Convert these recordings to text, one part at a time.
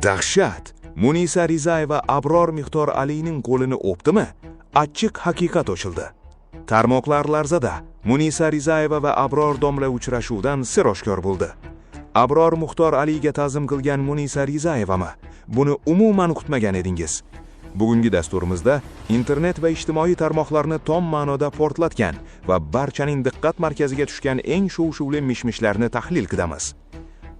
Dahshat! Munisa Rizayeva Abror Muxtor Alining qo'lini o'pdimi? Achchiq haqiqat ochildi. Tarmoqlar larzada. Munisa Rizayeva va Abror domla uchrashuvdan sir oshkor bo'ldi. Abror Muxtor Aliga ta'zim qilgan Munisa Rizayevami? Buni umuman kutmagan edingiz. Bugungi dasturimizda internet va ijtimoiy tarmoqlarni tom ma'noda portlatgan va barchaning diqqat markaziga tushgan eng shov-shuvli mishmishlarni tahlil qilamiz.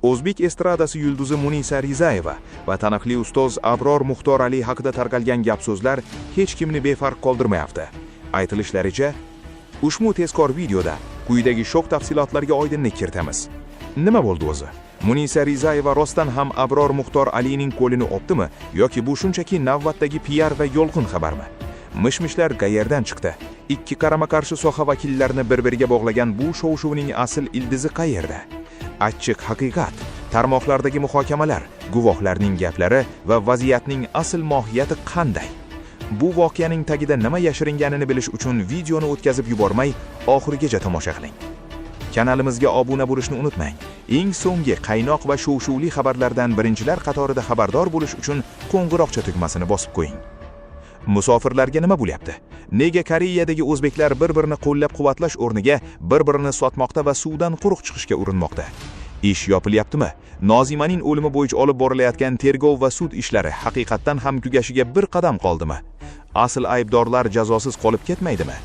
O'zbek estradasi yulduzi Munisa Rizayeva va taniqli ustoz Abror Muxtor Ali haqida tarqalgan gap-so'zlar hech kimni befarq qoldirmayapti. Aytilishlaricha, ushbu tezkor videoda quyidagi shok tafsilotlarga oydinlik kiritamiz. Nima bo'ldi o'zi? Munisa Rizayeva rostdan ham Abror Muxtor Alining qo'lini o'pdimi yoki bu shunchaki navbatdagi PR va yolg'on xabarmi? Mishmishlar qayerdan chiqdi? Ikki qarama-qarshi soha vakillarini bir-biriga bog'lagan bu shov-shuvning asl ildizi qayerda? Achchiq haqiqat, tarmoqlardagi muhokamalar, guvohlarning gaplari va vaziyatning asl mohiyati qanday? Bu voqeaning tagida nima yashiringanini bilish uchun videoni o'tkazib yubormay, oxirigacha tomosha qiling. Kanalimizga obuna bo'lishni unutmang. Eng so'nggi qaynoq va shov-shuvli xabarlardan birinchilar qatorida xabardor bo'lish uchun qo'ng'iroqcha tugmasini bosib qo'ying. Musofirlarga nima bo'lyapti? Nega Koreyadagi o'zbeklar bir-birini qo'llab-quvvatlash o'rniga bir-birini sotmoqda va suvdan quruq chiqishga urinmoqda? Ish yopilyaptimi? Nozimaning o'limi bo'yicha olib borilayotgan tergov va sud ishlari haqiqatdan ham tugashiga bir qadam qoldimi? Asl aybdorlar jazosiz qolib ketmaydimi?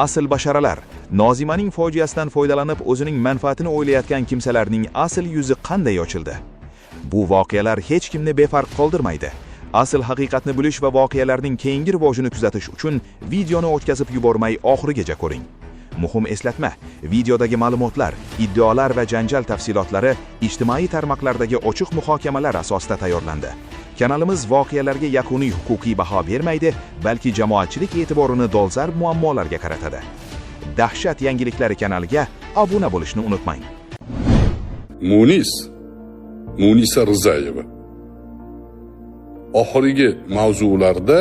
Asl basharalar Nozimaning fojiasidan foydalanib o'zining manfaatini o'ylayotgan kimsalarning asl yuzi qanday ochildi? Bu voqealar hech kimni befarq qoldirmaydi. Asl haqiqatni bilish va voqealarning keyingi rivojini kuzatish uchun videoni o'tkazib yubormay oxirigacha ko'ring. Muhim eslatma: videodagi ma'lumotlar, iddaolar va janjal tafsilotlari ijtimoiy tarmoqlardagi ochiq muhokamalar asosida tayyorlandi. Kanalimiz voqealarga yakuniy huquqiy baho bermaydi, balki jamoatchilik e'tiborini dolzarb muammolarga qaratadi. Dahshat yangiliklari kanaliga obuna bo'lishni unutmang. Munisa Rizayeva oxirgi mavzularda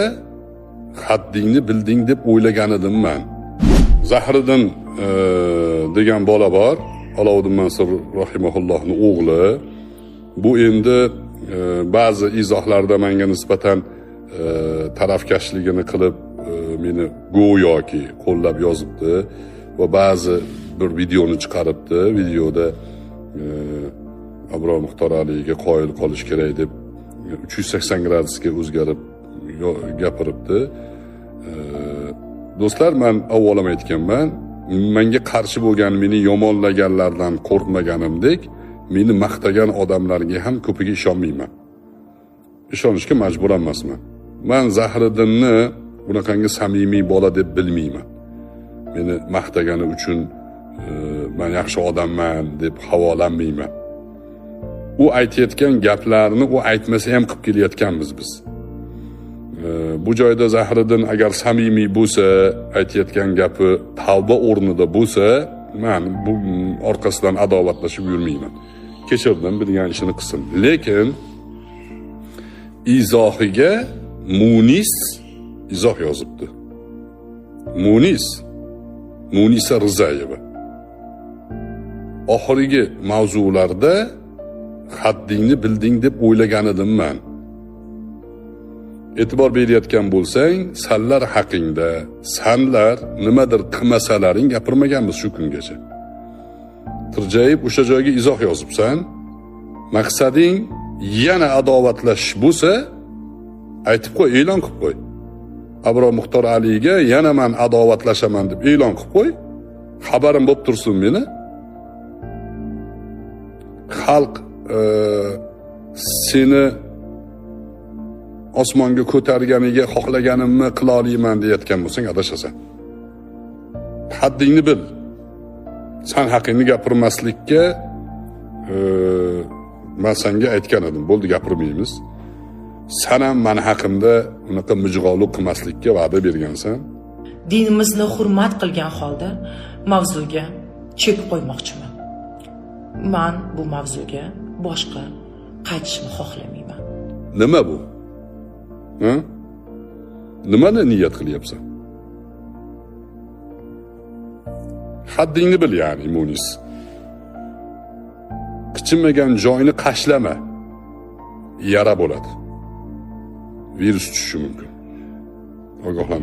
haddingni bilding deb o'ylagan edim man. Zahriddin degan bola bor, Aloviddin Mansur rahimahullohning o'g'li. Bu endi ba'zi izohlarda menga nisbatan tarafkashligini qilib meni go'yoki qo'llab yozibdi va ba'zi bir videoni chiqaribdi. Videoda Abror Muxtor Aliga qoyil qolish kerak deb 380 gradusga o'zgarib gapiribdi. Do'stlar, men avval ham aytganman, menga qarshi bo'lgan, meni yomonlaganlardan qo'rqmaganimdek, meni maqtagan odamlarga ham ko'piga ishonmayman. Ishonishga majbur emasman. Men Zahriddinni bunaqangi samimiy bola deb bilmayman. Meni maqtagani uchun men yaxshi odamman deb havolanmayman. U aytayotgan gaplarni u aytmasa ham qilib kelayotganmiz biz. Bu joyda Zahriddin agar samimiy bo'lsa, aytayotgan gapi tavba o'rnida bo'lsa, men bu orqasidan adovatlashib yurmayman. Kechirdim, bilgan ishini qilsin. Lekin izohiga Munis izoh yozibdi. Munisa Rizayeva oxirgi mavzularda haddingni bilding deb o'ylagan edim man. E'tibor berayotgan bo'lsang, sanlar haqingda, sanlar nimadir qilmasalaring gapirmaganmiz shu kungacha. Tirjayib o'sha joyga izoh yozibsan. Maqsading yana adovatlashish bo'lsa, aytib qo'y, e'lon qilib qo'y. Abror Muxtor Aliga yana men adovatlashaman deb e'lon qilib qo'y. Xabarim bo'lib tursin meni. Xalq seni osmonga ko'targaniga xohlaganimni qila olmayman deyotgan bo'lsang, adashasan. Haddingni bil. San haqingni gapirmaslikka men senga aytgan edim, bo'ldi gapirmaymiz. San ham meni haqimda unaqa mijg'ovlik qilmaslikka va'da bergansan. Dinimizni hurmat qilgan holda mavzuga chek qo'ymoqchiman. Men bu mavzuga boshqa qaytishni xohlamayman. Nima bu? Ha? Nimani niyat qilyapsan? Haddingni bil, ya'ni Munis. Qichimmagan joyini qashlama. Yara bo'ladi. Virus tushishi mumkin. Ogohlantiring.